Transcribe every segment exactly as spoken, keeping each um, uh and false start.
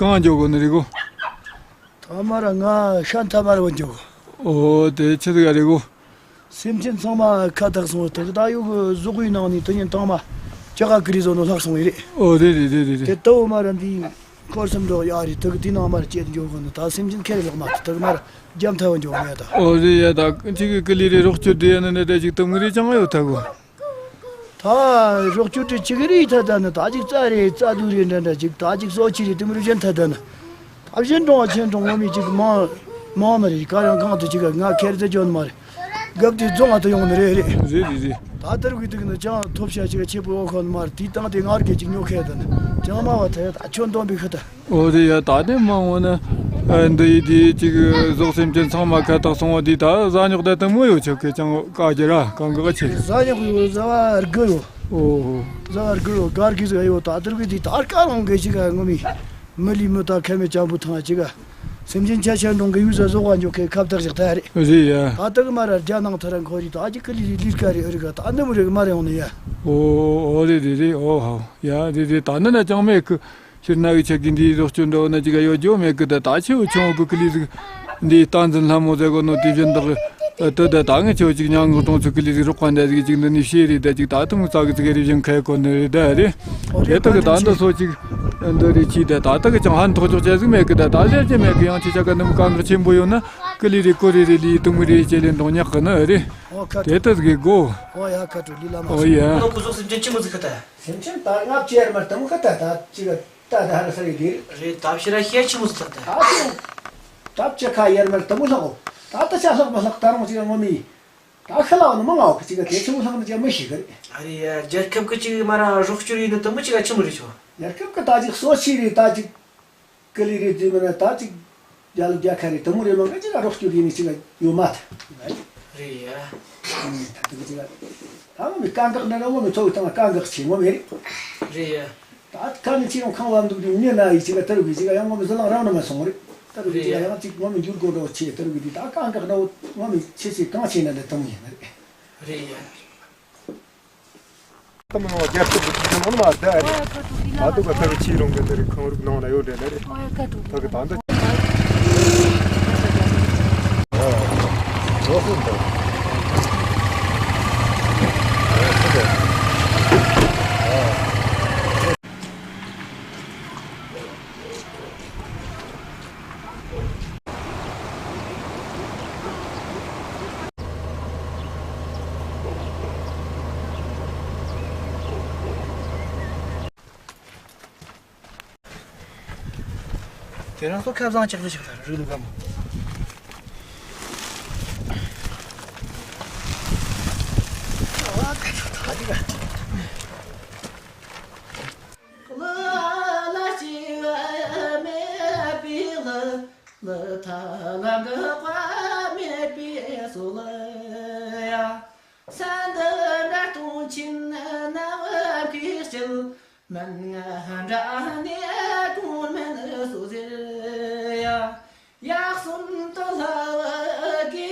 གང་འགྱོ་གོ་ནི་རེད་གོ། ཐ་མ་ར་ང་ཤ་ཐ་མ་ར་བ་འགྱོ་གོ། ཨོ་དེ་ཆི་ཟིག་རེད་གོ། སེམས་ཅན་ཚང་མ་ཁ་བཏགས་སོང་། ད་གི་ད་ཡོད་གི་ཟོག་གི་ནང་ནས་དེ་ཉིན་དང་མ་ཅ་ག་ཀི་རི་བཟོ་ནོ་ལྷག་སོང་བས་རེད། ཨོ་རེད་རེད་རེད་རེད་རེད། དེ་ལྟ་བུ་མ་ར་འདི་འཁོར་སེམས་འགྲོ་ཡ་རེད། ད་གི་དེ་ནང་མ་ར་བཅད་འགྱོ་གོ་ནི། ད་སེམས་ཅན་ཁེ་རེ་ལྷག་མ་ཐུབ། ད་གི་མ་ར་རྒྱ་མཐའ་བ་འགྱོ་ངེས་ད། ཨོ་རེད་ཡ། ད་ཅིག་གི་ཀི་ལི་རེ་རོགས་སྐྱོར་དེ་ཡ་ནི་ནི་ད་ཅིག་དུམ་གི་རེ་ཅང་ཡོད་ཐལ་གོ། ད་རོགས་སྐྱོར་དེ་ཅིག་རེ་ཐ་ད་ནི་ད་ཅིག་རྩྭ་རེ་རྩྭ་དུ་རེ་འདྲ་འདྲ་ཅིག་ད་ཅིག་སོ་ཆི་རེ་དེ་མི་རུ་ཅན་ཐ་ད་ནི། ད་གཞན་གྲོང་བ་ཆེན་གྲོང་ངོ་མི་ཅིག་མང་མང་ནི་རེད། ག་རང་གང་དུ་ཅིག་ང་ཁེར་ཙེ་འཇོན་མ་རེད། རྒབ་དེ་རྫོང་ང་དུ་ཡོང་ནི་རེད་རེད། རེད་རེད་རེད། ད་ལྟར་གི་དུག་ནི་ཅང་ཐོབ་བྱ་ཅིག་ཆེ་པོ་ཡོང་ཁོ་ནི་མ་རེད། དེ་བཏང་སྟེ་ངར་གེ་ཅིག་ཉོ་ཁེ་ད་ནི་ཅང་མ་བ་ཐ་ཡ་ད་ཁྱོད་འདོན་པའི་ཁུ་ད། ཨོ་རེད་ཡ། ད་དེ་མ་འོང་ན་འདི་ཡི་དེ་ཅིག་ཟོག་སེམས་ཅན་ཚང་མ་ཁ་བཏགས་སོང་བ་དེ་ད་ཟ་ཉོག་ད་དུ་མོ་ཡོད་ཆོག་གི་ཅང་ག་རྒྱུ་ར་གང་གི་ཆེ། ཟ་ཉོག་ཡོད། ཟ་བ་རྒུ་ཡོད། ཨོ། ཟ་བ་རྒུ་ཡོད། གར་གི་ཟ་ཡོད། ད་ལྟར་གི་དེ་ད་དཀའ་རང་གི་ཅིག་ངོ་མི་མི་ལི་མི་ད་ཁ་མེད་ཅང་བུ་ཐང་ཅིག་སེམས་ཅན་ཆ་ཆ་འགྲོང་གི་ཡུལ་ཟ་ཟོག་བ་འཇོག་གི་ཁ་བཏགས་ཞིག་ད་རེད། རེད་ཡ། ད་ལྟ་གི་མ་ར་རྒྱ་ནང་ཐ་ར་འཁོར་རི་ད་ཅིག་ཀི་ལི་རི་ལིར་ཀ་རི་ཨ་རི་ག་ད་འདི་མོ་རེ་གི་མ་རེ་ཡོང་ནི་ཡ། ཨོ་ཨོ་རེད་རེད་རེད། ཨོ་ཧོ་ཡ་རེད་རེད། ད་ནི་ན་ཅང་མེད་གི། ཕྱིར་ན་གི་ཆ་གི་འདིའི་རོགས་སྐྱོར་འདྲ་བོ་ན་ཅིག་ག་ཡོད་རྒྱུ་མེད་གི། ད་ད་ཆེ་བོ་ཆུང་བོ་གི་ཀི་ལི་ཟིག་འདིའི་སྟངས་འཛིན་ལྷ་མོ་ཟེར་གོ་ནོ་དེ་བཞིན་དག་ད་ད་ད་ངས་ཆེ་བོ་ཅིག་ཉང་གི་གྲོང་ཚོ་ཀི་ལི་ཟིག་རོགས་པ་འདྲ་ཟིག་ཅིག་འདི་ནས་བཤད་རེད། ད་ཅིག་ད་ཐུང་ཙག་གི་ཟིག་རེ་བཞིན་ཁ་གོ་ནི་རེད་ད་རེད། དེ་དག་གི་ད་འདི་སོ་ཅིག་འདི་རེད་ཅིག་ད་ད་ད་གི་ཅང་ཧན་ཐོག་ཅོག་ཅེ་ཟིག་མེད་གི། ད་ད་ཟེར་གྱི་མེད་གི། ཡང་ཆེ་ཆ་ག་ནམ་གང་གི་ཆེན་པོ་ཡོད་ན་ཀི་ལི་རེ་ཀོ་རེ་རེ་ལི་དུང་མི་རེ་ཅེ་ལེན་དང་ཉག་གི་ནི་རེད། དེ་ད་ཟིག་གོ། ཨོ་ཡ་ཁ་དྲོ་ལི་ལ་མ་ཨོ་ཡ། ནོ་ཀུ་ཟོག་སེམས་ཅན་ཆི་མོ་ཟིག་ཁ་ད། སེམས་ཅན་ད་ལྔ་བཅུ་ཡར་མར་དུ་མོ་ཁ་ད་ད་ཅིག་ད་ད་ཧ་ར་ས་རེ་དེ་རེད། ད་ཕྱི་ར་ཤེད་ཆི་མོ་ཟིག་ད། ད་ཅིག་ད་བཅུ་ཁ་ཡར་མར་དུ་མོ་ལྷག་གོ། ད་ད་ཆ་ལྷག་མ་ལྷག་ད་རུང་ཅིག་ངོ་མི་ད་ཁ་ལ་བ་ནི་མ་ང་བ་ཅིག་དེ་ཆི་མོ་ལྷག་ནི་ཅིག་མི་ཤེས་གི་རེད། ཨ་རེ་ཡ། རྒྱལ་ཁབ་གི་ཅིག་མ་ར་རོགས་སྐྱོར་ཡིན་ནི་དུ་མོ་ཅིག་ཆི་མོ་རེད་ཆོ། རྒྱལ་ཁབ་གི་ད་ཅིག་སོ་ཆི་རེད་ད་ཅིག་ཀི་ལི་རེད་དུས་མིན་ན་ད་ཅིག་རྒྱ་ལོ་རྒྱ་ཁ་རེད་དུ་མོ་རེད་མ་ང་ཅིག་ལ་རོགས་སྐྱོར་ཡིན་ནི་ཅིག་ཡོད་མ་ཐལ། རེད་ཡ། ད་དུ་ཅིག་ད་ངོ་མི་དཀའ་ངལ་འདྲ་ངོ་མི་ཚོ་བའི་སྟེང་ལ་དཀའ་ངལ་ཆེ་ངོ་མི་རེད། རེད་ཡ། ད་ཁ་ནི་ཅི་ཡང་ཁང་བ་འདུག་དུས་མྱི་ན་ཡི་ཅིག་ལ་དར་བའི་ཅིག་ཡང་ངོ་མི་ཟི་ལང་རང་ན་མ་སོང་རེད། དར་བའི་ཅིག་ཡང་ཅིག་ངོ་མི་འགྱུར་དགོས་འགྲོ་ཆེ་དར་བའི་དུས་ད་དཀའ་ངལ་འདྲ་ངོ་མི་ཆེ་ཆེ་གང་ཆེ་ན་ལ་དུ་མོ་ཡིན་ན་རེད། རེད་ཡ། ད་མི་རྒྱལ་ཁབ་ཀྱི་ཁྲིམས་ནང་མ་བསྡད་རེད། ད་དུ་ག་ཐག་ཆེ་རུང་གི་འདི་རེད། ཁང་རུག་ནང་ན་ཡོད་འདྲ་ནི་རེད། ད་གི་ད་འདི། དེ་རང་ཚོ་ཁ་བཟང་ཅག་ལ་ཞིག་ལྟར་རིགས་ལུགས་གམ། ལ་ལ་ཅི་བ་མེད་པའི་ལ། ལ་ཐ་ལ་འགག་པ་མེད་པའི་སོ་ལ་ཡ། ས་འདི་འདྲ་སྟོང་ཆེན་ནམ་མཁའི་དཀྱིལ། མན་ངག་འདྲ་ནས་གོང་མན་སོ་ཟེར་ཡ། ཡག་གསུམ་དུ་ལྷ་བ་གེ་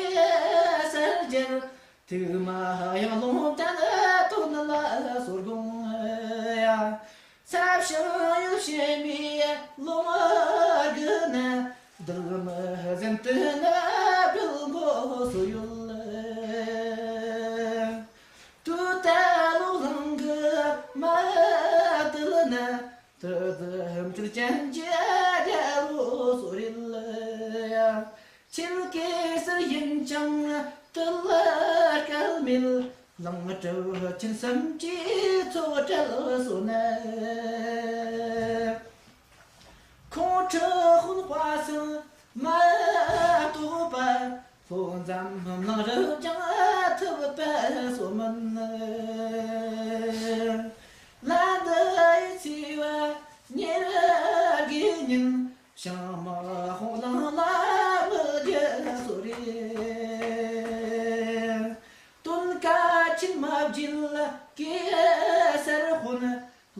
སར་རྒྱལ། དུག་མ་ཡང་ལོང་བསྟན་དོན་ལ་སོར་དགོངས་ཡ། ཚབ་ཞིང་ཡུལ་ཕྱི་མའི་ལོ་མ་གི་ནི། བདག་མི་གཟན་དུ་ནི་བུལ་མགོ་སོ་ཡོད། དུ་ད་ལོ་ལང་གི་མ་དུལ་ནི། དུ་དུ་ཧམ་ཅུར་ཅན་གྱི་རྒྱལ་པོ་སོ་རེད་ཡ། ཆིལ་གེ་སར་ཡིན་ཅང་དུ་ལ་སྐལ་མེད། ལང་གྲུབ་ཆེན་སུམ་གྱི་ཚོགས་གྲལ་སོ་ན། ཁོང་ཁྲི་དཔོན་དཔའ་སེང་མ་གཏོགས་པ། ལྷོ་འཛམ་གླིང་རུ་ཀྱང་ཐུབ་པ་སོ་མིན། ལ་འདི་ཡི་ཚེ་བ་ཉེར་དགུའི་ཉིན། ཞིང་མི་ཧོང་ལང་ལ་མི་རྒྱལ་སོ་རེ། སྟོན་ཀ་ཆེན་མ་བརྒྱུད་གེ་སར་དཔོན།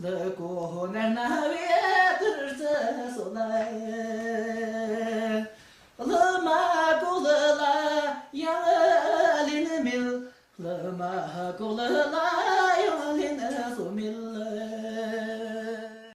ལི་གོ་ནར་ན་བའི་དུར་རྩི་སོ་ལ། ལི་མ་གོ་ལི་ལ་ཡང་ལེན་མེད། ལི་མ་གོ་ལི་ལ།